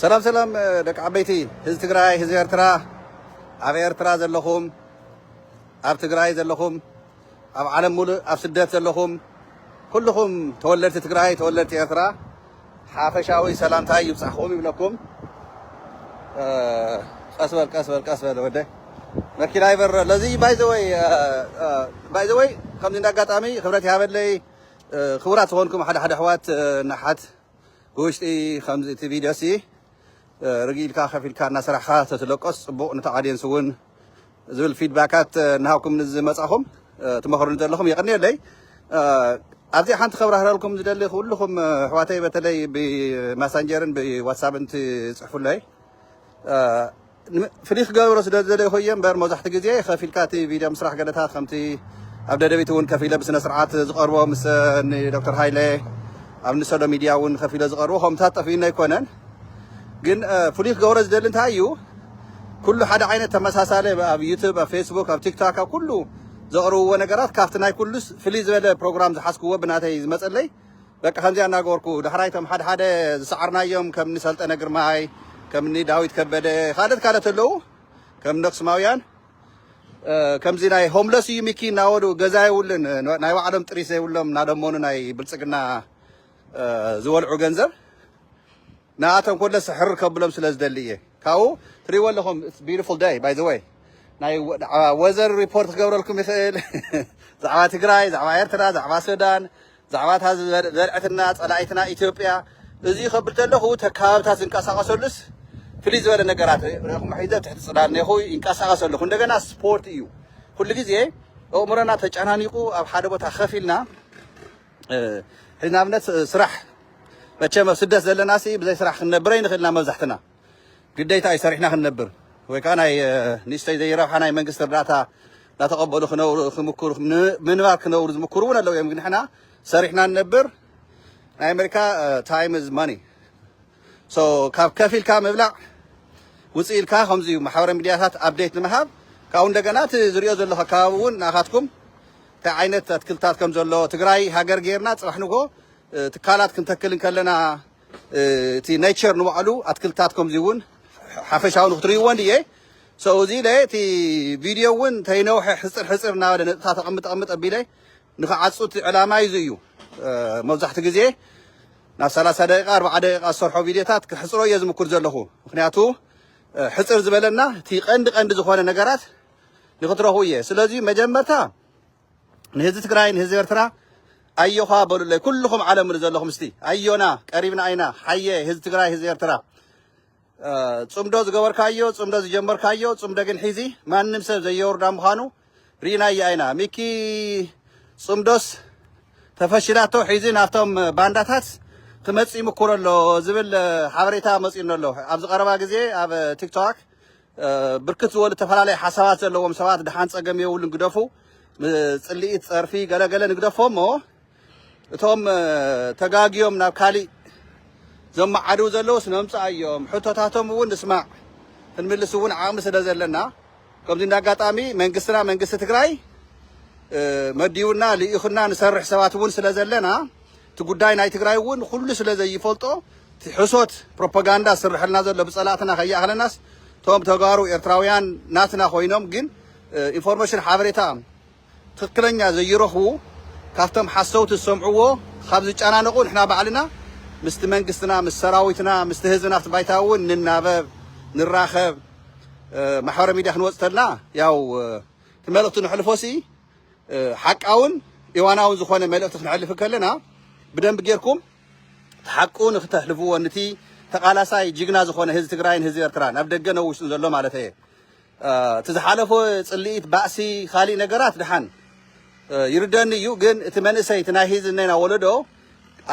ሰላም ሰላም ደቂ ዓበይቲ ህዝቢ ትግራይ፣ ህዝቢ ኤርትራ፣ ኣብ ኤርትራ ዘለኹም፣ ኣብ ትግራይ ዘለኹም፣ ኣብ ዓለም ሙሉእ ኣብ ስደት ዘለኹም ኩልኹም ተወለድቲ ትግራይ፣ ተወለድቲ ኤርትራ ሓፈሻዊ ሰላምታይ ይብጻሕኹም ይብለኩም። ቀስ በል ቀስ በል ቀስ በል ወደ መኪና ይበር ለዚ ባይ ዘ ወይ ባይ ዘ ወይ ከምዚ እንዳጋጣሚ ክብረት ይሃበለይ። ክቡራት ዝኾንኩም ሓደ ሓደ ኣሕዋት፣ ንሓት ብውሽጢ ከምዚ እቲ ቪድዮ ሲ ርግኢልካ ከፊልካ እናሰራሕካ ተትለቆስ ጽቡቕ፣ ነቲ ኣድየንስ እውን ዝብል ፊድባካት እናሃብኩም ንዝመጻኹም ትመኽሩኒ ዘለኹም የቐንየለይ። ኣብዚ ሓንቲ ከብራህረልኩም ዝደሊ ኩልኹም ኣሕዋተይ በተለይ ብማሳንጀርን ብዋትሳፕን ትጽሕፉለይ ፍልይ ክገብሮ ስለ ዝደለኹ እየ እምበር መብዛሕትኡ ግዜ ከፊልካ እቲ ቪድዮ ምስራሕ ገለታት ከምቲ ኣብ ደደቢት እውን ከፊለ ብስነ ስርዓት ዝቐርቦ ምስ ዶክተር ሃይለ ኣብ ንሰሎ ሚድያ እውን ከፊለ ዝቐርቦ ከምታት ጠፊኡና ኣይኮነን። ግን ፍሉይ ክገብሮ ዝደሊ እንታይ እዩ፣ ኩሉ ሓደ ዓይነት ተመሳሳለ ኣብ ዩቱብ፣ ኣብ ፌስቡክ፣ ኣብ ቲክቶክ፣ ኣብ ኩሉ ዘቕርብዎ ነገራት ካብቲ ናይ ኩሉስ ፍልይ ዝበለ ፕሮግራም ዝሓዝክዎ ብናተይ ዝመፀለይ በቃ ከምዚኣ እናገበርኩ ዳሕራይ እቶም ሓደ ሓደ ዝሰዓርናዮም ከም ንሰልጠነ ግርማይ፣ ከም ንዳዊት ከበደ፣ ካልኦት ካልኦት ኣለዉ ከም ነክስማውያን ከምዚ ናይ ሆምለስ እዩ ሚኪ እናበሉ ገዛ የብሉን፣ ናይ ባዕሎም ጥሪስ ዘይብሎም እናደመኑ ናይ ብልፅግና ዝበልዑ ገንዘብ ንኣቶም ኮለስ ሕር ከብሎም ስለ ዝደሊ እየ። ካብኡ ትሪእዎ ኣለኹም beautiful day by the way ናይ ወዘር ሪፖርት ክገብረልኩም ይኽእል ዛዕባ ትግራይ፣ ዛዕባ ኤርትራ፣ ዛዕባ ሱዳን፣ ዛዕባታ ዝበልዐትና ፀላኢትና ኢትዮጵያ። እዚ ከብል ተለኹ ተካባብታት ዝንቀሳቀሰሉስ ፍልይ ዝበለ ነገራት ሪኹም ሒዘ ትሕቲ ፅላል ነኹ ይንቀሳቀስ ኣለኹ። እንደገና ስፖርት እዩ። ኩሉ ግዜ ኣእምሮና ተጨናኒቁ ኣብ ሓደ ቦታ ከፊልና ሕዚ ንኣብነት ስራሕ መቸም ኣብ ስደት ዘለና ሲ ብዘይ ስራሕ ክንነብር ኣይንኽእልና መብዛሕትና። ግዴታ እዩ ሰሪሕና ክንነብር ወይ ከዓ ናይ ንእሽተይ ዘይረብሓ ናይ መንግስቲ እርዳታ እናተቐበሉ ክነብሩ ክምክሩ ምንባር ክነብሩ ዝምክሩ እውን ኣለዉ እዮም። ግን ንሕና ሰሪሕና ንነብር። ናይ ኣሜሪካ time is money። So ካብ ከፊልካ ምብላዕ ውፅእ ኢልካ ከምዚ እዩ ማሕበራዊ ሚድያታት ኣፕዴት ንምሃብ ካብኡ እንደገና እቲ ዝሪኦ ዘለኹ ኣከባቢ እውን ንኣኻትኩም እንታይ ዓይነት ኣትክልታት ከም ዘሎ ትግራይ ሃገር ጌርና ፅባሕ ንጎ ትካላት ክንተክል እንከለና እቲ ኔቸር ንባዕሉ ኣትክልታት ከምዚ እውን ሓፈሻዊ ንክትርእይዎ እንድየ። So እዚ ኢለ እቲ ቪድዮ እውን ተይነውሐ ሕፅር ሕፅር እናበለ ነጥብታት ኣቐምጥ ኣቐምጥ ኣቢለ ንክዓፁ እቲ ዕላማ እዩ። እዚ እዩ መብዛሕትኡ ግዜ ናብ ሰላሳ ደቂቃ ኣርባዓ ደቂቃ ዝሰርሖ ቪድዮታት ክሕፅሮ እየ ዝምኩር ዘለኹ። ምክንያቱ ሕፅር ዝበለና እቲ ቀንዲ ቀንዲ ዝኾነ ነገራት ንክትረኽቡ እየ። ስለዚ መጀመርታ ንህዝቢ ትግራይ ንህዝቢ ኤርትራ ኣዮኻ በሉለይ ኩልኹም ዓለም ዘለኹም እስቲ ኣዮና ቀሪብና ኣይና ሓየ ህዝቢ ትግራይ ህዝቢ ኤርትራ። ጽምዶ ዝገበርካዮ ጽምዶ ዝጀመርካዮ ጽምዶ ግን ሒዚ ማንም ሰብ ዘየወርዳ ምዃኑ ርኢናዮ ኣይና። ሚኪ ጽምዶስ ተፈሽላቶ ሒዚ ናብቶም ባንዳታት ክመጽእ ይምኩር ኣሎ ዝብል ሓበሬታ መጺኡኒ ኣሎ። ኣብዚ ቀረባ ግዜ ኣብ ቲክቶክ ብርክት ዝበሉ ዝተፈላለዩ ሓሳባት ዘለዎም ሰባት ድሓን ፀገም የብሉን ግደፉ፣ ጽልኢት ፀርፊ ገለገለ ንግደፎ እሞ እቶም ተጋግዮም ናብ ካሊእ ዘመዓድው ዘለውስ ነምፅኣዮም ሕቶታቶም እውን ንስማዕ ክንምልስ እውን ዓቕሚ ስለ ዘለና ከምዚ እንዳ ኣጋጣሚ መንግስትና መንግስቲ ትግራይ መዲቡና ልኢኹና ንሰርሕ ሰባት እውን ስለ ዘለና እቲ ጉዳይ ናይ ትግራይ እውን ኩሉ ስለ ዘይፈልጦ እቲ ሕሶት ፕሮፓጋንዳ ዝስርሐልና ዘሎ ብፀላእትና ከይኣኽለናስ እቶም ተጋሩ ኤርትራውያን ናትና ኮይኖም ግን ኢንፎርሜሽን ሓበሬታ ትክክለኛ ዘይረኽቡ ካብቶም ሓሰውቲ ዝሰምዕዎ ካብ ዝጨናነቁ ንሕና ባዕልና ምስቲ መንግስትና ምስ ሰራዊትና ምስቲ ህዝብና ኣብቲ ባይታ እውን ንናበብ ንራኸብ ማሕበራዊ ሚድያ ክንወፅ ተልና ያው እቲ መልእክቲ ንሕልፎ ሲ ሓቃውን እዋናውን ዝኾነ መልእክቲ ክንሕልፍ ከለና ብደንብ ጌርኩም እቲ ሓቁ ንክተሕልፍዎ ንቲ ተቃላሳይ ጅግና ዝኾነ ህዝቢ ትግራይን ህዝቢ ኤርትራን ኣብ ደገን ኣብ ውሽጥን ዘሎ ማለት እየ እቲ ዝሓለፎ ፅልኢት ባእሲ ካሊእ ነገራት ድሓን ይርደኒ እዩ ግን እቲ መንእሰይ እቲ ናይ ህዝብና ወለዶ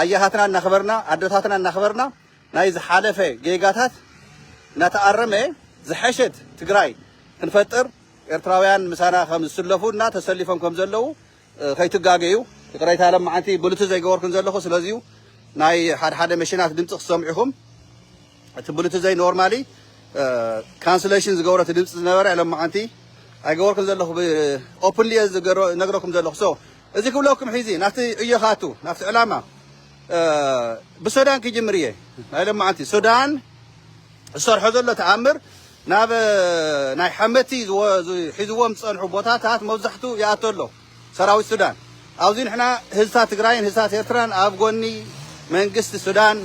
ኣያታትና እናኽበርና ኣዶታትና እናኽበርና ናይ ዝሓለፈ ጌጋታት እናተኣረመ ዝሐሸት ትግራይ ክንፈጥር ኤርትራውያን ምሳና ከም ዝስለፉ እና ተሰሊፎም ከም ዘለዉ ከይትጋገዩ ይቕረታ ለማዓንቲ ብሉቱ ዘይገበርኩን ዘለኹ ስለዚዩ ናይ ሓደ ሓደ መሽናት ድምፂ ክሰምዑኹም እቲ ብሉቱ ዘይ normally cancellation ዝገበረት ድምፂ ዝነበረ ለማዓንቲ ኣይገበርኩን ዘለኹ openly ነግረኩም ዘለኹ so እዚ ክብለኩም ሒዚ ናብቲ ዕዮ ካቱ ናብቲ ዕላማ ብሱዳን ክጅምር እየ ናይ ለማዓንቲ ሱዳን ዝሰርሖ ዘሎ ተኣምር ናብ ናይ ሓመቲ ዝወ- ዝ- ሒዝዎም ዝጸንሑ ቦታታት መብዛሕቱ ይኣቶ ኣሎ ሰራዊት ሱዳን። ኣብዚ ንሕና ህዝታት ትግራይን ህዝታት ኤርትራን ኣብ ጎኒ መንግስቲ ሱዳን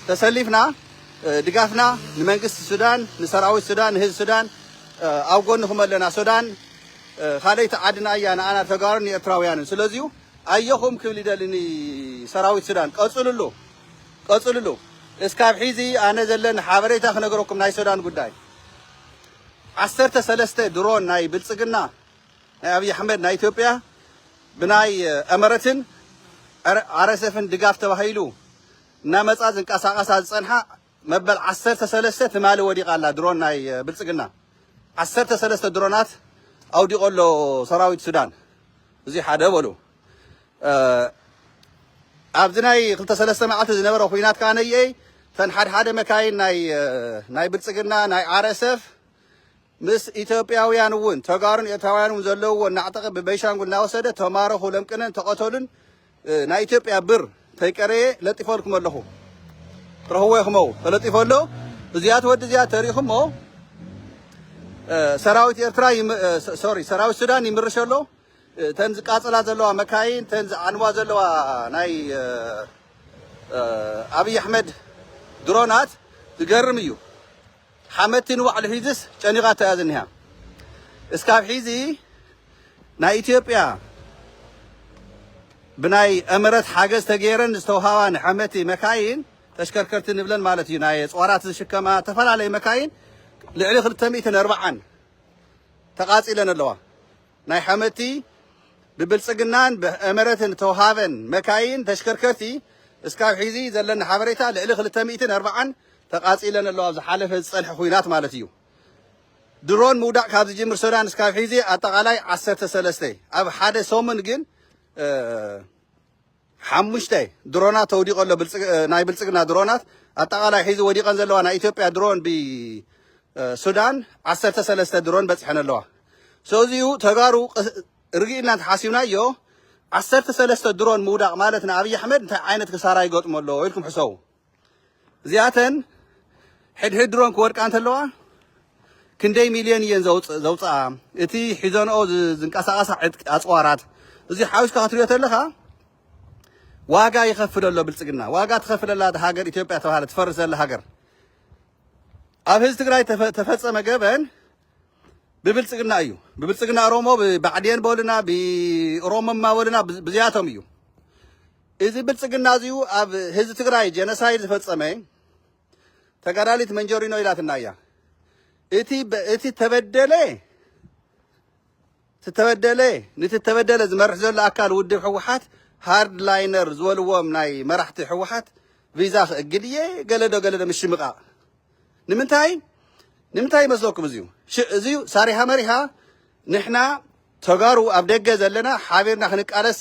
ተሰሊፍና፣ እ፣ ድጋፍና ንመንግስቲ ሱዳን፣ ንሰራዊት ሱዳን፣ ንህዝቢ ሱዳን፣ እ፣ ኣብ ጎንኹም ኣለና። ሱዳን፣ እ፣ ካልኣይቲ ዓድና እያ ንኣና ተጋሩን ንኤርትራውያንን። ስለዚዩ ኣየኹም ክብል ይደሊ ንሰራዊት ሱዳን። ቀጽልሉ፣ ቀጽልሉ። እስካብ ሒዚ ኣነ ዘለኒ ሓበሬታ ክነግረኩም ናይ ሱዳን ጉዳይ። ዓሰርተ ሰለስተ ድሮን ናይ ብልጽግና፣ ናይ ኣብይ ኣሕመድ ናይ ኢትዮጵያ ብናይ፣ እ፣ ኤመረትን ኣረ- ኣረሰፍን ድጋፍ ተባሂሉ እናመጻ ዝንቀሳቐሳ ዝጸንሓ መበል ዓሰርተ ሰለስተ ትማሊ ወዲቓ ኣላ ድሮን ናይ፣ እ፣ ብልጽግና። ዓሰርተ ሰለስተ ድሮናት ኣውዲቑ ኣሎ ሰራዊት ሱዳን። እዚ ሓደ በሉ። እ፣ ኣብዚ ናይ ክልተ ሰለስተ መዓልቲ ዝነበረ ኹናት ከኣ ነየይ ተን ሓደ ሓደ መካይን ናይ፣ እ፣ ናይ ብልጽግና ናይ ኣረሰፍ ምስ ኢትዮጵያውያን እውን ተጋሩን ኤርትራውያን እውን ዘለውዎ እናዕጠቐ ብቤንሻንጉል እናወሰደ ተማረኹ፣ ለምቅነን ተቐተሉን፣ እ፣ ናይ ኢትዮጵያ ብር ተይቀረየ ለጢፈልኩም ኣለኹ። ረኽቦ ኢኹሞ ተለጢፎ ኣሎ። እዚኣ ትወዲ እዚኣ ተሪኹሞ፣ እ፣ ሰራዊት ኤርትራ ይም- እ፣ ሶ- ሶሪ፣ ሰራዊት ሱዳን ይምርሽ ኣሎ። እ፣ ተን ዝቃጸላ ዘለዋ መካይን፣ ተን ዝዓንዋ ዘለዋ ናይ፣ እ፣ እ፣ ኣብይ ኣሕመድ ድሮናት ዝገርም እዩ። ሓመቲ ንባዕሉ ሒዝስ ጨኒቓቶ እያ ዝኒሃ። እስካብ ሒዚ ናይ ኢትዮጵያ ብናይ ኤመረት ሓገዝ ተገይረን ዝተውሃባ ንሓመቲ መካይን ተሽከርከርቲ ንብለን ማለት እዩ። ናይ ኣጽዋራት ዝሽከማ ዝተፈላለዩ መካይን ልዕሊ ክልተ ሚእትን ኣርባዓን ተቓጺለን ኣለዋ። ናይ ሓመቲ ብብልጽግናን ብኤመረትን ተውሃበን መካይን ተሽከርከርቲ እስካብ ሒዚ ዘለኒ ሓበሬታ ልዕሊ ክልተ ሚእትን ኣርባዓን ተቓጺለን ኣለዋ። ኣብ ዝሓለፈ ዝጸንሐ ኹናት ማለት እዩ። ድሮን ምውዳቕ ካብ ዝጅምር ሱዳን እስካብ ሒዚ ኣጠቓላይ ዓሰርተ ሰለስተ፣ ኣብ ሓደ ሰሙን ግን፣ እ፣ ሓሙሽተ ድሮናት ተውዲቑ ኣሎ። ብልጽግ- እ፣ ናይ ብልጽግና ድሮናት ኣጠቓላይ ሒዚ ወዲቐን ዘለዋ ናይ ኢትዮጵያ ድሮን ብ- እ፣ ሱዳን ዓሰርተ ሰለስተ ድሮን በጺሐን ኣለዋ። ሰዚኡ ተጋሩ ርግእና እንተሓሲብናዮ ዓሰርተ ሰለስተ ድሮን ምውዳቕ ማለት ንኣብይ ኣሕመድ እንታይ ዓይነት ክሳራ ይገጥሞ ኣሎ ኢልኩም ሕሰቡ። እዚኣተን ሕድሕድ ድሮን ክወድቃ እንተለዋ ክንደይ ሚልዮን እየን ዘውፅ- ዘውፅኣ? እቲ ሒዘንኦ ዝ- ዝንቀሳቐሳ ዕጥቂ ኣፅዋራት እዚ ሓዊስካ ክትሪኦ ተለኻ ዋጋ ይኸፍል ኣሎ ብልፅግና። ዋጋ ትኸፍለላ ሃገር ኢትዮጵያ ተባሃለ ትፈርስ ዘላ ሃገር። ኣብ ህዝቢ ትግራይ ተፈ- ተፈጸመ ገበን ብብልጽግና እዩ። ብብልጽግና ኦሮሞ፣ ብባዕዴን በሉና፣ ብኦሮሞማ በሉና፣ ብ- ብዚኣቶም እዩ። እዚ ብልጽግና እዚዩ ኣብ ህዝቢ ትግራይ ጀነሳይድ ዝፈጸመ ተጋዳሊት መንጀሪኖ ኢላትና እያ። እቲ በ- እቲ ተበደለ ዝተበደለ ንቲ ተበደለ ዝመርሕ ዘሎ ኣካል ውድብ ህወሓት ሃርድ ላይነር ዝበልዎም ናይ መራሕቲ ህወሓት ቪዛ ክእግድ እየ ገለዶ ገለዶ ምሽምቓቕ ንምንታይ ንምንታይ ይመስለኩም? እዚዩ እዚዩ ሳሪሃ መሪሃ ንሕና ተጋሩ ኣብ ደገ ዘለና ሓቢርና ክንቃለስ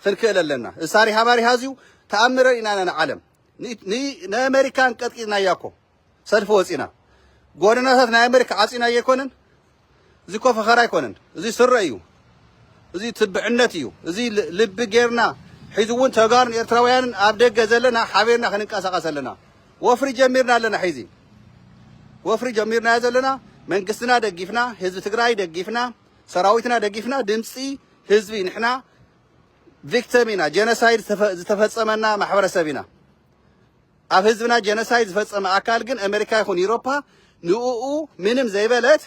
ክንክእል ኣለና። እዚ ሳሪሃ ማሪሃ እዚዩ ተኣምረ ኢና ንዓለም ንኣመሪካን ቀጥቂጥናያ እኮ ሰልፊ ወፂና ጎደናታት ናይ ኣመሪካ ዓፂና ኣይኮነን። እዚ እኮ ፈኸራ ኣይኮነን። እዚ ስረ እዩ። እዚ ትብዕነት እዩ። እዚ ል- ልቢ ጌርና ሕዚ እውን ተጋሩን ኤርትራውያንን ኣብ ደገ ዘለና ሓቢርና ክንንቀሳቐስ ኣለና። ወፍሪ ጀሚርና ኣለና። ሕዚ ወፍሪ ጀሚርና ዘለና መንግስትና ደጊፍና፣ ህዝቢ ትግራይ ደጊፍና፣ ሰራዊትና ደጊፍና ድምፂ ህዝቢ ንሕና ቪክተም ኢና። ጀነሳይድ ዝተፈ- ዝተፈፀመና ማሕበረሰብ ኢና። ኣብ ህዝብና ጀነሳይድ ዝፈጸመ ኣካል ግን ኣመሪካ ይኹን ኢሮፓ ንእኡ ምንም ዘይበለት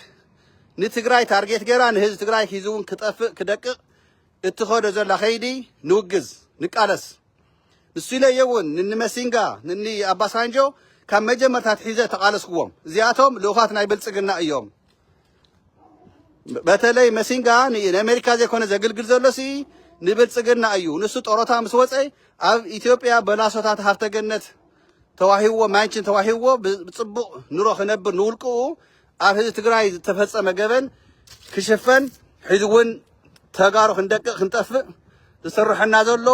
ንትግራይ ታርጌት ገይራ ንህዝቢ ትግራይ ሒዙ እውን ክጠፍእ ክደቅቕ እትኸዶ ዘላ ከይዲ ንውግዝ ንቃለስ። ንሱ ኢለ እየ እውን ንኒ መሲንጋ ንኒ ኣባሳንጆ ካብ መጀመርታ ትሒዘ ተቓለስክዎም። እዚኣቶም ልኡኻት ናይ ብልጽግና እዮም። በተለይ መሲንጋ ንኣሜሪካ ዘይኮነ ዘግልግል ዘሎ ሲ ንብልጽግና እዩ። ንሱ ጦሮታ ምስ ወፀ ኣብ ኢትዮጵያ በላሶታት ሃፍተ ገነት ተዋሂብዎ ማንችን ተዋሂብዎ ብፅቡቕ ኑሮ ክነብር ንውልቅኡ ኣብ ህዝቢ ትግራይ ዝተፈፀመ ገበን ክሽፈን ሕዚ እውን ተጋሩ ክንደቅቕ ክንጠፍእ ዝስርሐና ዘሎ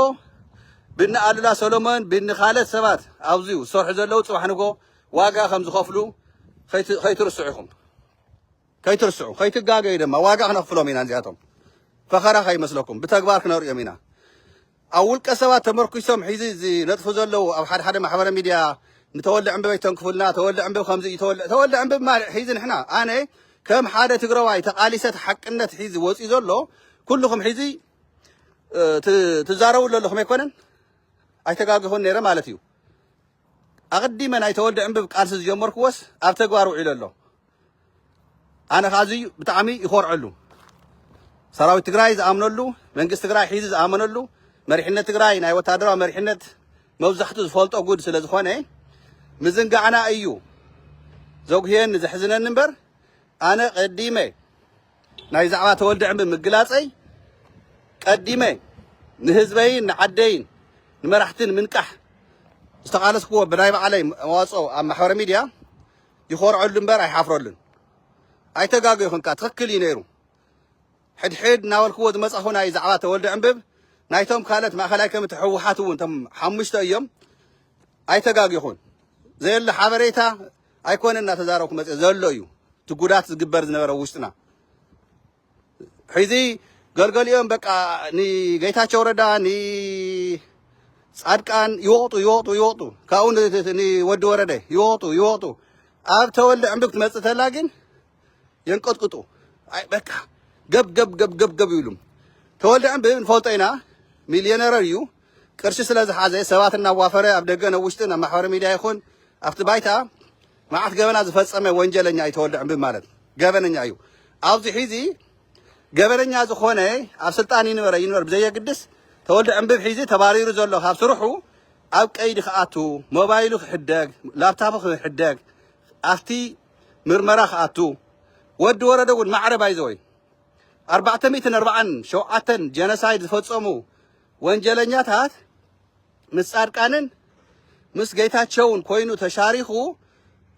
ብኒ ኣሉላ ሰሎሞን ብኒ ካልኦት ሰባት ኣብዚ ዝሰርሑ ዘለዉ ፅባሕ ንጎ ዋጋ ከም ዝኸፍሉ ከይትርስዑ ኢኹም። ከይትርስዑ ከይትጋገዩ ድማ ዋጋ ክነኽፍሎም ኢና። እዚኣቶም ፈኸራ ከይመስለኩም ብተግባር ክነርእዮም ኢና። ኣብ ውልቀ ሰባት ተመርኩሶም ሒዚ ዝነጥፉ ዘለዉ ኣብ ሓደ ሓደ ማሕበረ ሚድያ ንተወልደ ዕንብብ ኣይተንክፉልና፣ ተወልደ ዕንብብ ከምዚ እዩ፣ ተወልደ፣ ተወልደ ዕንብብ ማለት ሒዚ ንሕና፣ ኣነ ከም ሓደ ትግራዋይ ተቓሊሰ እቲ ሓቅነት ሒዚ ወፂኡ ዘሎ፣ ኩልኹም ሒዚ፣ እ፣ ት-፣ ትዛረቡ ዘለኹም ኣይኮነን? ኣይተጋግኹን ነይረ ማለት እዩ። ኣቐዲመ ናይ ተወልደ ዕንብብ ቃልሲ ዝጀመርኩዎስ ኣብ ተግባር ውዒሉ ኣሎ። ኣነ ከኣ እዚ ብጣዕሚ ይኾርዐሉ። ሰራዊት ትግራይ ዝኣምነሉ፣ መንግስቲ ትግራይ ሒዚ ዝኣመነሉ፣ መሪሕነት ትግራይ ናይ ወታደራዊ መሪሕነት መብዛሕቱ ዝፈልጦ ጉድ ስለ ዝኾነ፣ ምዝንጋዕና እዩ ዘጉህየኒ ዘሕዝነኒ እምበር፣ ኣነ ቀዲመ ናይ ዛዕባ ተወልደ ዕንብብ ምግላጸይ፣ ቀዲመ ንህዝበይን ንዓደይን ንመራሕትን ምንቃሕ ዝተቓለስክዎ ብናይ ባዕለይ መዋጽኦ ኣብ ማሕበረ ሚድያ ይኾርዐሉ እምበር ኣይሓፍረሉን። ኣይተጋገኹን፣ ትኽክል እዩ ነይሩ። ሕድሕድ እናበልክዎ ዝመጻኹ ናይ ዛዕባ ተወልደ ዕንብብ፣ ናይቶም ካልኦት ማእኸላይ ኮሚቴ ህወሓት እውን እቶም ሓሙሽተ እዮም። ኣይተጋገኹን። ዘየለ ሓበሬታ ኣይኮነ እናተዛረብኩ መጽእ፣ ዘሎ እዩ። እቲ ጉዳት ዝግበር ዝነበረ ውሽጥና። ሕዚ ገልገሊኦም በቃ ንጌታቸው ረዳ፣ ንጻድቃን ይወቕጡ፣ ይወቕጡ፣ ይወቕጡ። ካብኡ ን-፣ ንወዲ ወረደ ይወቕጡ፣ ይወቕጡ። ኣብ ተወልደ ዕንብብ ክትመጽእ ተላ ግን የንቀጥቅጡ። ኣይ በቃ ገብ፣ ገብ፣ ገብ፣ ገብ፣ ገብ ይብሉ። ተወልደ ዕንብብ ንፈልጦ ኢና፣ ሚልዮነር እዩ። ቅርሺ ስለ ዝሓዘ ሰባት እናዋፈረ ኣብ ደገ፣ ናብ ውሽጢ፣ ናብ ማሕበራዊ ሚድያ ይኹን ኣብቲ ባይታ መዓት ገበና ዝፈጸመ ወንጀለኛ እዩ ተወልደ ዕንብብ ማለት። ገበነኛ እዩ። ኣብዚ ሒዚ ገበነኛ ዝኾነ ኣብ ስልጣን ይንበረ ይንበር ብዘየግድስ፣ ተወልደ ዕንብብ ሒዚ ተባሪሩ ዘሎ ካብ ስርሑ ኣብ ቀይዲ ክኣቱ፣ ሞባይሉ ክሕደግ፣ ላፕታፑ ክሕደግ፣ ኣብቲ ምርመራ ክኣቱ። ወዲ ወረደ እውን ማዕረ ባይዘወይ ኣርባዕተ ሚእትን ኣርባዓን ሸውዓተን ጀኖሳይድ ዝፈጸሙ ወንጀለኛታት ምስ ጻድቃንን ምስ ጌታቸውን ኮይኑ ተሻሪኹ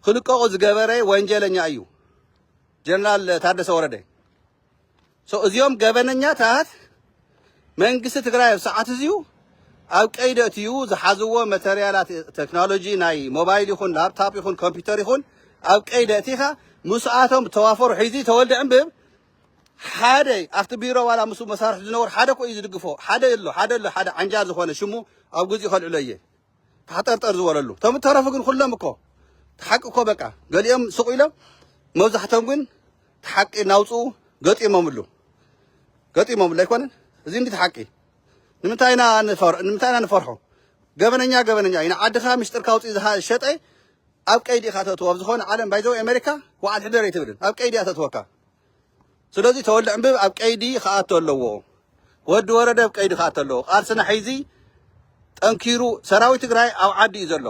ክልቀቑ ዝገበረ ወንጀለኛ እዩ ጀነራል ታደሰ ወረደ። ሶ እዚኦም ገበነኛታት መንግስቲ ትግራይ ኣብ ሰዓት እዚዩ ኣብ ቀይዲ ኣእትዩ ዝሓዝዎ ማተርያላት ቴክኖሎጂ ናይ ሞባይል ይኹን ላፕታፕ ይኹን ኮምፒውተር ይኹን ኣብ ቀይዲ ኣእቲኻ ምስኣቶም ተዋፈሩ። ሒዚ ተወልደ ዕንብብ ሓደ ኣብቲ ቢሮ ዋላ ምስኡ መሳርሒ ዝነበሩ ሓደ እኮ እዩ ዝድግፎ። ሓደ ኣሎ፣ ሓደ ኣሎ፣ ሓደ ዓንጃል ዝኾነ ሽሙ ኣብ ግዜኡ ከልዕሎ እየ። ታሕጠርጠር ዝበለሉ። እቶም እተረፉ ግን ኩሎም እኮ እቲ ሓቂ እኮ በቃ ገሊኦም ስቕ ኢሎም፣ መብዛሕቶም ግን እቲ ሓቂ እናውፅኡ ገጢሞምሉ። ገጢሞምሉ ኣይኮነን? እዚ እንዲ እቲ ሓቂ። ንምንታይ ኢና ንፈር-፣ ንምንታይ ኢና ንፈርሖ? ገበነኛ ገበነኛ እዩ። ንዓድኻ ምሽጥርካ ኣውፅኡ ዝሃ-፣ ዝሸጠ ኣብ ቀይዲ ኢኻ ተእትዎ። ኣብ ዝኾነ ዓለም ባይዘው ኣሜሪካ ወዓል ሕደር ኣይትብልን። ኣብ ቀይዲ እያ ተእትወካ። ስለዚ ተወልደ ዕንብብ ኣብ ቀይዲ ክኣቱ ኣለዎ። ወዲ ወረደ ኣብ ቀይዲ ክኣቱ ኣለዎ። ቃልስና ሒዚ ጠንኪሩ ሰራዊት ትግራይ ኣብ ዓዲ እዩ ዘሎ።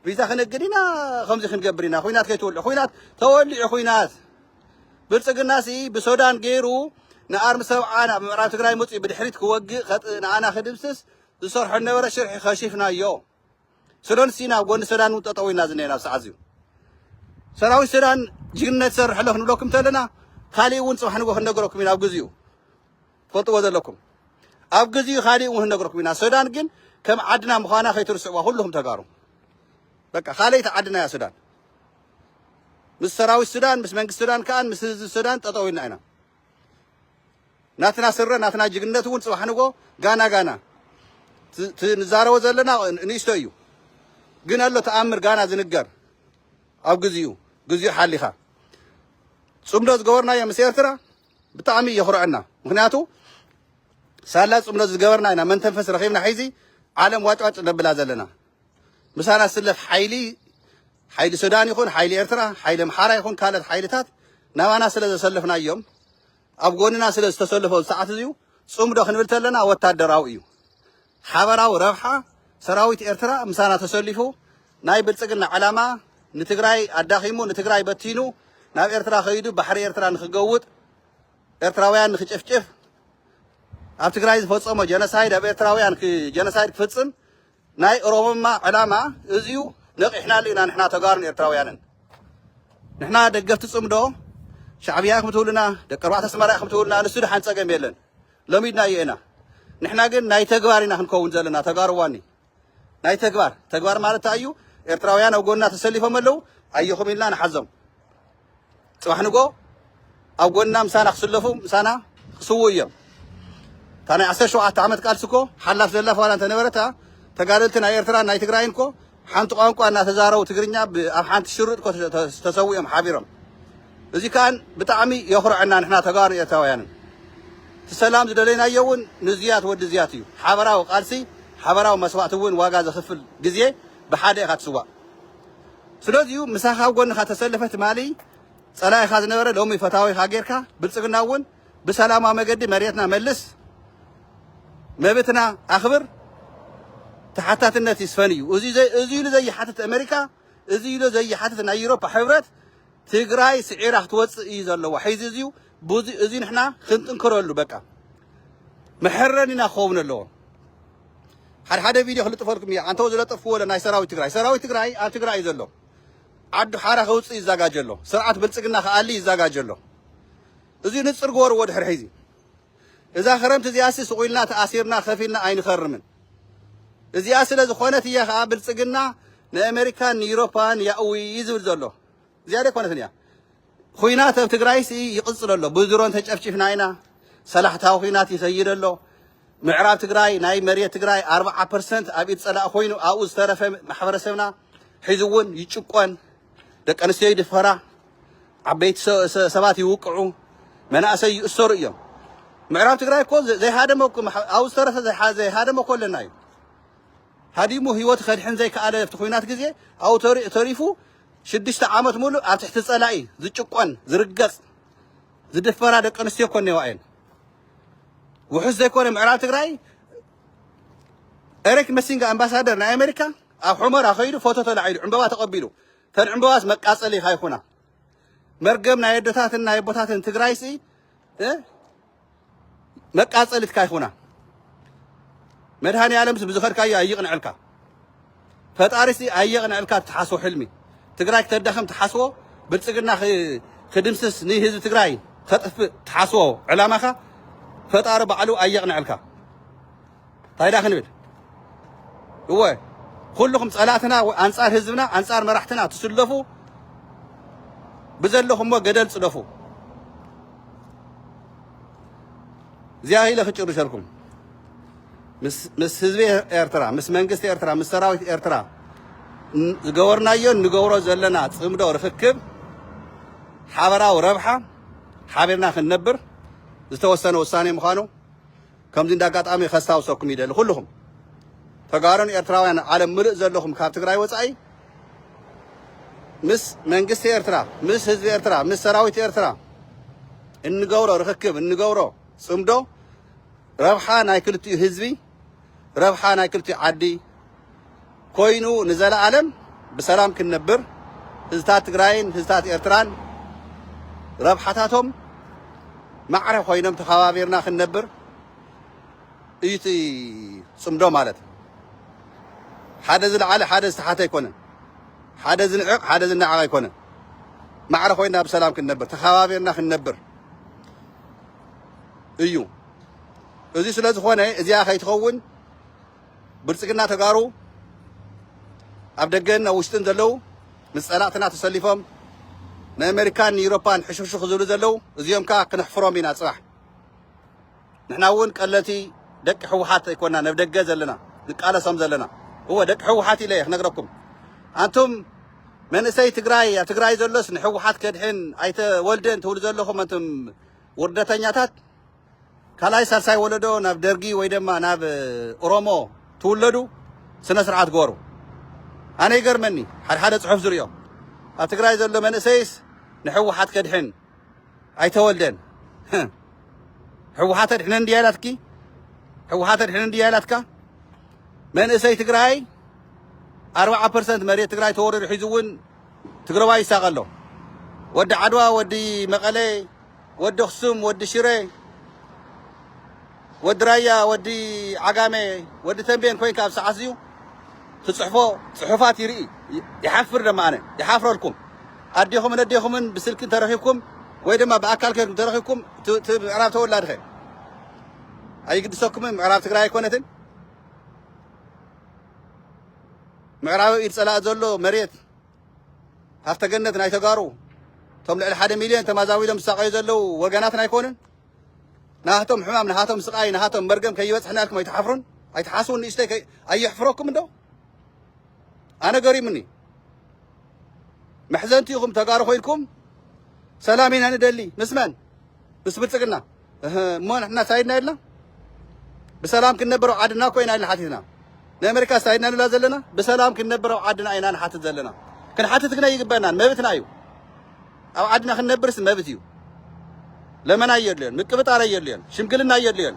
ቪዛ ክነግድ ኢና፣ ከምዚ ክንገብር ኢና፣ ኹናት ከይትወልዑ። ኹናት ተወሊዑ ኹናት። ብልጽግና ሲ ብሶዳን ገይሩ ንኣርሚ ሰብዓ ናብ ምዕራብ ትግራይ መፅኡ ብድሕሪት ክወግእ፣ ከጥ-፣ ንኣና ክድምስስ ዝሰርሖ ነበረ ሽርሒ ከሺፍናዮ። ሱዳን ሲና ኣብ ጎኒ ሱዳን እውን ጠጠው ኢልና ዝኔና ኣብ ሰዓት እዚዩ። ሰራዊት ሱዳን ጅግንነት ይሰርሕ ኣሎ ክንብለኩም ተለና፣ ካሊእ እውን ጽባሕ ንጎ ክንነግረኩም ኢና ኣብ ግዚኡ። ትፈልጥዎ ዘለኩም። ኣብ ግዚኡ ካሊእ እውን ክንነግረኩም ኢና። ሱዳን ግን ከም ዓድና ምዃና ከይትርስዕዋ ኩልኹም ተጋሩ። በቃ ካልኣይቲ ዓድና እያ ሱዳን። ምስ ሰራዊት ሱዳን፣ ምስ መንግስቲ ሱዳን ከኣ ምስ ህዝቢ ሱዳን ጠጠው ኢልና ኢና። ናትና ስረ፣ ናትና ጅግንነት እውን ጽባሕ ንጎ ጋና ጋና። ት-፣ ት-፣ ንዛረቦ ዘለና ንእሽቶ እዩ። ግን ኣሎ ተኣምር ጋና ዝንገር። ኣብ ግዚኡ፣ ግዚኡ ሓሊኻ። ጽምዶ ዝገበርናዮ ምስ ኤርትራ ብጣዕሚ የኹርዐና። ምኽንያቱ ሳላ ጽምዶ ዝገበርና ኢና መንተንፈስ ረኺብና ሒዚ ዓለም ዋጭዋጭ ነብላ ዘለና። ምሳና ዝስለፍ ሓይሊ፣ ሓይሊ ሱዳን ይኹን፣ ሓይሊ ኤርትራ፣ ሓይሊ ኣምሓራ ይኹን፣ ካልኦት ሓይልታት ናባና ስለ ዘሰለፍናዮም፣ ኣብ ጎንና ስለ ዝተሰለፈ ኣብዚ ሰዓት እዚዩ፣ ጽምዶ ክንብል ተለና ወታደራዊ እዩ። ሓበራዊ ረብሓ ሰራዊት ኤርትራ ምሳና ተሰሊፉ፣ ናይ ብልጽግና ዕላማ ንትግራይ ኣዳኺሙ፣ ንትግራይ በቲኑ፣ ናብ ኤርትራ ከይዱ ባሕሪ ኤርትራ ንክገውጥ፣ ኤርትራውያን ንክጭፍጭፍ፣ ኣብ ትግራይ ዝፈጸሞ ጀኖሳይድ ኣብ ኤርትራውያን ክ-፣ ጀኖሳይድ ክፍጽም ናይ ኦሮሞማ ዕላማ እዚዩ። ነቒሕናሉ ኢና ንሕና ተጋሩን ኤርትራውያንን። ንሕና ደገፍቲ ጽምዶ ሻዕብያ ኢኹም ትብሉና፣ ደቂ ኣርባዕተ ኣስመራ ኢኹም ትብሉና፣ ንሱ ደሓን ጸገም የለን። ለሚድናዮ ኢና። ንሕና ግን ናይ ተግባር ኢና ክንከውን ዘለና ተጋሩ ዋኒ። ናይ ተግባር፣ ተግባር ማለት እንታይ እዩ? ኤርትራውያን ኣብ ጎንና ተሰሊፎም ኣለዉ፣ ኣየኹም ኢልና ንሓዞም። ጽባሕ ንጎ ኣብ ጎንና ምሳና ክስለፉ፣ ምሳና ክስውኡ እዮም። እታ ናይ ዓሰርተ ሸውዓተ ዓመት ቃልሲ እኮ ሓላፍ ዘላፍ ዋላ እንተነበረታ፣ ተጋደልቲ ናይ ኤርትራን ናይ ትግራይን እኮ ሓንቲ ቋንቋ እናተዛረቡ ትግርኛ ብ-፣ ኣብ ሓንቲ ሽርጥ ኮ ተ-፣ ተ-፣ ተሰዊኦም ሓቢሮም። እዚ ከኣን ብጣዕሚ የኹርዐና ንሕና ተጋሩ ኤርትራውያንን። እቲ ሰላም ዝደለይናዮ እውን ንዝያት ወዲ ዝያት እዩ። ሓበራዊ ቃልሲ፣ ሓበራዊ መስዋእቲ እውን ዋጋ ዘኽፍል ግዜ ብሓደ ኢኻ ትስዋእ። ስለዚዩ ምሳኻ ኣብ ጎንኻ ተሰለፈ ትማሊ ጸላኢኻ ዝነበረ ሎሚ ፈታዊኻ ጌርካ፣ ብልጽግና እውን ብሰላማዊ መገዲ መሬትና መልስ፣ መብትና ኣኽብር፣ ተሓታትነት ይስፈን እዩ። እዚ ዘ-፣ እዚ ኢሉ ዘይሓትት ኣሜሪካ፣ እዚ ኢሉ ዘይሓትት ናይ ኤውሮፓ ሕብረት፣ ትግራይ ስዒራ ክትወጽእ እዩ ዘለዋ። ሕዚ እዚዩ፣ ብዙ፣ እዚ ንሕና ክንጥንክረሉ በቃ። መሐረኒና ክኸውን ኣለዎ። ሓደ ሓደ ቪድዮ ክልጥፈልኩም እየ። ኣንተው ዝለጠፍኩዎ ኣሎ ናይ ሰራዊት ትግራይ። ሰራዊት ትግራይ ኣብ ትግራይ እዩ ዘሎ። ዓዱ ሓራ ከውፅእ ይዘጋጀ ኣሎ። ስርዓት ብልጽግና ክኣሊ ይዘጋጀ ኣሎ። እዚ ንጽር ግበርዎ ድሕሪ ሕዚ። እዛ ክረምቲ እዚኣሲ ስቕ ኢልና ተኣሲርና ከፊልና ኣይንኸርምን። እዚኣ ስለ ዝኾነት እያ ኸዓ ብልጽግና ንኣሜሪካን ንዩሮፓን ያእዊ ዝብል ዘሎ። እዚኣ ዶ ኣይኮነትን እያ? ኹናት ኣብ ትግራይሲ ይቕጽል ኣሎ። ብድሮን ተጨፍጪፍና ኢና። ሰላሕታዊ ኹናት ይኸይድ ኣሎ። ምዕራብ ትግራይ፣ ናይ መሬት ትግራይ ኣርብዓ ፐርሰንት ኣብ ኢድ ጸላኢ ኮይኑ፣ ኣብኡ ዝተረፈ ማሕበረሰብና ሒዙ እውን ይጭቆን፣ ደቂ ኣንስትዮ ይድፈራ፣ ዓበይቲ ሰ-፣ ሰ-፣ ሰባት ይውቅዑ፣ መናእሰይ ይእሰሩ እዮም። ምዕራብ ትግራይ እኮ ዘ-፣ ዘይሃደመ እኮ ማሕ-፣ ኣብኡ ዝተረፈ ዘይሃ-፣ ዘይሃደመ እኮ ኣለና እዩ። ሃዲሙ ህይወት ከድሕን ዘይከኣለ ኣብቲ ኹናት ግዜ ኣብኡ ተሪ-፣ ተሪፉ ሽዱሽተ ዓመት ሙሉእ ኣብ ትሕቲ ጸላኢ ዝጭቆን፣ ዝርገጽ፣ ዝድፈራ ደቂ ኣንስትዮ እኮ እኔዋ እየን። ውሑስ ዘይኮነ ምዕራብ ትግራይ ኤሪክ መሲንጋ ኣምባሳደር ናይ ኣሜሪካ ኣብ ሑመራ ከይዱ ፎቶ ተላዒሉ ዕምበባ ተቐቢሉ። ተን ዕምበባስ መቃጸሊ ከይኹና። መርገም ናይ ኣደታትን ናይ ኣቦታትን ትግራይሲ፣ እ? መቃጸሊት ከይኹና። መድሃኔ ዓለምስ ብዝኸድካዮ ኣይቕንዐልካ። ፈጣሪሲ ኣየቕንዐልካ ትሓስቦ ሕልሚ። ትግራይ ክተዳኽም ትሓስቦ፣ ብልጽግና ኽ-፣ ክድምስስ ንህዝቢ ትግራይ ከጥፍእ ትሓስቦ ዕላማኻ ፈጣሪ ባዕሉ ኣየቕንዐልካ። እንታይ ዳ ክንብል? እወ፣ ኩልኹም ጸላእትና ወ-፣ ኣንጻር ህዝብና፣ ኣንጻር መራሕትና ትስለፉ ብዘለኹሞ ገደል ጽደፉ። እዚኣ ኢለ ክጭርሸልኩም። ምስ፣ ምስ ህዝቢ ኤርትራ፣ ምስ መንግስቲ ኤርትራ፣ ምስ ሰራዊት ኤርትራ ን-፣ ዝገበርናዮ እንገብሮ ዘለና ጽምዶ ርኽክብ ሓበራዊ ረብሓ ሓቢርና ክንነብር ዝተወሰነ ውሳኔ ምዃኑ ከምዚ እንዳ ኣጋጣሚ ከስታውሰኩም ይደሊ። ኩልኹም ተጋሩን ኤርትራውያን ዓለም ምሉእ ዘለኹም ካብ ትግራይ ወጻኢ ምስ መንግስቲ ኤርትራ፣ ምስ ህዝቢ ኤርትራ፣ ምስ ሰራዊት ኤርትራ እንገብሮ ርኽክብ፣ እንገብሮ ጽምዶ ረብሓ ናይ ክልቲኡ ህዝቢ፣ ረብሓ ናይ ክልቲኡ ዓዲ ኮይኑ ንዘለኣለም ብሰላም ክንነብር፣ ህዝታት ትግራይን ህዝታት ኤርትራን ረብሓታቶም ማዕረ ኮይኖም ተኸባቢርና ክንነብር እዩ እቲ ጽምዶ ማለት። ሓደ ዝለዓለ ሓደ ዝተሓተ ኣይኮነን። ሓደ ዝንዕቕ ሓደ ዝነዓቕ ኣይኮነን። ማዕረ ኮይና ብሰላም ክንነብር፣ ተኸባቢርና ክንነብር እዩ። እዚ ስለ ዝኾነ እዚኣ ከይትኸውን ብልጽግና ተጋሩ ኣብ ደገን ኣብ ውሽጥን ዘለዉ ምስ ጸላእትና ተሰሊፎም ንኣሜሪካን ንዩሮፓን ሕሹኽሹኽ ዝብሉ ዘለዉ እዚኦም ከኣ ክነሕፍሮም ኢና ጽባሕ። ንሕና እውን ቀለልቲ ደቂ ህወሓት ኣይኮና፣ ነብ ደገ ዘለና ንቃለሶም ዘለና። እወ ደቂ ህወሓት ኢለ እየ ክነግረኩም። ኣንቱም መንእሰይ ትግራይ፣ ኣብ ትግራይ ዘሎስ ንህወሓት ከድሕን ኣይተወልደን ትብሉ ዘለኹም ኣንቱም ውርደተኛታት፣ ካልኣይ ሳልሳይ ወለዶ ናብ ደርጊ ወይ ድማ ናብ ኦሮሞ ትውለዱ ስነ ስርዓት ግበሩ። ኣነ ይገርመኒ ሓደ ሓደ ጽሑፍ ዝርእዮ ኣብ ትግራይ ዘሎ መንእሰይስ ንህወሓት ከድሕን ኣይተወልደን። ህወሓት ኣድሕነን እንድያ ኢላትኪ? ህወሓት ኣድሕነን እንድያ ኢላትካ? መንእሰይ ትግራይ ኣርብዓ ፐርሰንት መሬት ትግራይ ተወሪሩ ሒዙ እውን ትግራዋይ ይሳቐ ኣሎ። ወዲ ዓድዋ፣ ወዲ መቐለ፣ ወዲ ኣኽሱም፣ ወዲ ሽረ፣ ወዲ ራያ፣ ወዲ ዓጋመ፣ ወዲ ተንቤን ኮይንካ ኣብ ሰዓት እዚኡ ትጽሕፎ ጽሑፋት ይርኢ። ይ-፣ ይሓፍር ደማ ኣነ። ይሓፍረልኩም። ኣዴኹምን ኣዴኹምን ብስልኪ እንተረኺብኩም ወይ ድማ ብኣካል ከይድኩም ተረኺብኩም ት-፣ ት-፣ ምዕራብ ተወላድኸ ኣይግድሰኩምን? ምዕራብ ትግራይ ኣይኮነትን? ምዕራብ ኢድ ጸላእ ዘሎ መሬት ሃፍተ ገነት ናይ ተጋሩ እቶም ልዕሊ ሓደ ሚልዮን ተማዛቢሎም ዝሳቐዩ ዘለዉ ወገናትና ኣይኮኑን? ናሃቶም ሕማም፣ ናሃቶም ስቓይ፣ ናሃቶም መርገም ከይበጽሕና ኢልኩም ኣይትሓፍሩን? ኣይትሓስቡን? ንእሽተይ ከይ-፣ ኣየሕፍረኩም እንዶ? ኣነ ገሪሙኒ። መሕዘንቲ ኢኹም ተጋሩ ኮይንኩም። ሰላም ኢና ንደሊ። ምስ መን? ምስ ብልጽግና። እህ፣ እሞ ንሕና ሳይድና የልና? ብሰላም ክንነብር ኣብ ዓድና እኮ ኢና ኢልና ሓቲትና። ንኣሜሪካ ሳይድና ንብላ ዘለና? ብሰላም ክንነብር ኣብ ዓድና ኢና ንሓትት ዘለና። ክንሓትት ግና ይግበናን፣ መብትና እዩ። ኣብ ዓድና ክንነብርስ መብት እዩ። ለመና የድልዮን፣ ምቅብጣር የድልዮን፣ ሽምግልና የድልዮን።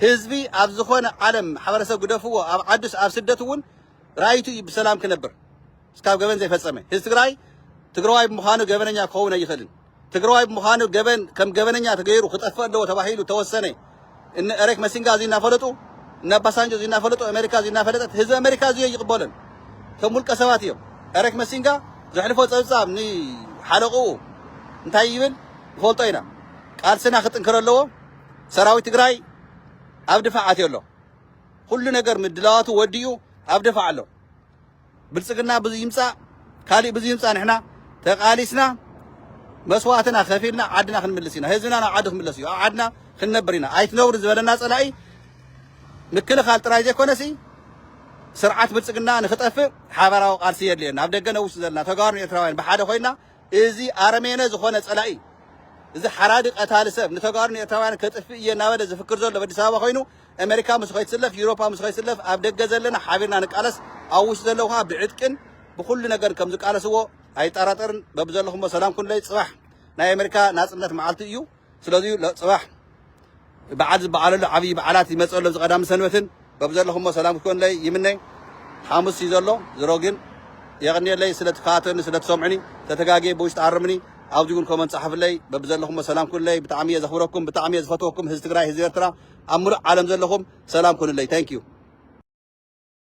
ህዝቢ ኣብ ዝኾነ ዓለም ማሕበረሰብ ግደፍዎ፣ ኣብ ዓዱስ ኣብ ስደት እውን ራይቱ እዩ ብሰላም ክነብር። እስካብ ገበን ዘይፈጸመ ህዝቢ ትግራይ ትግራዋይ ብምዃኑ ገበነኛ ክኸውን ኣይኽእልን። ትግራዋይ ብምዃኑ ገበን ከም ገበነኛ ተገይሩ ክጠፍእ ኣለዎ ተባሂሉ ተወሰነ። እነ ኤሬክ መሲንጋ እዚ እናፈለጡ፣ እነ ኣባሳንጆ እዚ እናፈለጡ፣ ኣሜሪካ እዚ እናፈለጠት ህዝቢ ኣሜሪካ እዚ ይቕበለን። ከም ውልቀ ሰባት እዮም። ኤሬክ መሲንጋ ዘሕልፎ ጸብጻብ ንሓለቕኡ እንታይ ይብል ንፈልጦ ኢና። ቃልስና ክጥንክር ኣለዎ። ሰራዊት ትግራይ ኣብ ድፋዕ ኣትዩ ኣሎ። ኩሉ ነገር ምድላዋቱ ወዲኡ ኣብ ድፋዕ ኣሎ። ብልጽግና ብዙ ይምጻእ፣ ካሊእ ብዙ ይምጻእ፣ ንሕና ተቓሊስና መስዋእትና ከፊልና ዓድና ክንምልስ ኢና። ህዝብና ናብ ዓዱ ክምለስ እዩ። ኣብ ዓድና ክንነብር ኢና። ኣይትነብሩ ዝበለና ጸላኢ ምክልኻል ጥራይ ዘይኮነሲ ስርዓት ብልጽግና ንኽጠፍእ ሓባራዊ ቃልሲ የድልየና። ኣብ ደገ ነውስ ዘለና ተጋሩን ኤርትራውያን ብሓደ ኮይና እዚ ኣረሜነ ዝኾነ ጸላኢ፣ እዚ ሓራዲ ቀታሊ ሰብ ንተጋሩን ኤርትራውያን ከጥፍእ እየ እናበለ ዝፍክር ዘሎ ኣብ ኣዲስ ኣበባ ኮይኑ ኣሜሪካ ምስ ከይትስለፍ፣ ዩሮፓ ምስ ከይትስለፍ ኣብ ደገ ዘለና ሓቢርና ንቃለስ። ኣብ ውሽጢ ዘለዉ ከዓ ብዕጥቅን ብኩሉ ነገር ከም ዝቃለስዎ ኣይጠራጠርን። በብዘለኹሞ ሰላም ኩንለይ። ጽባሕ ናይ ኣሜሪካ ናጽነት መዓልቲ እዩ። ስለዚ ለ- ጽባሕ በዓል ዝበዓለሉ ዓብዪ በዓላት ይመፅእ ኣሎ። እዚ ቀዳሚ ሰንበትን በብዘለኹሞ ሰላም ክኮንለይ ይምነ። ሓሙስ እዩ ዘሎ ዝሮ ግን የቕንየለይ ስለ ትከታተሉኒ ስለ ትሰምዑኒ። ተተጋግየ ብውሽጢ ኣርምኒ። ኣብዚ እውን ኮመንት ፃሓፍለይ። በብዘለኹሞ ሰላም ኩንለይ። ብጣዕሚ እየ ዘኽብረኩም፣ ብጣዕሚ እየ ዝፈትወኩም ህዝቢ ትግራይ፣ ህዝቢ ኤርትራ፣ ኣብ ሙሉእ ዓለም ዘለኹም ሰላም ኩንለይ። Thank you።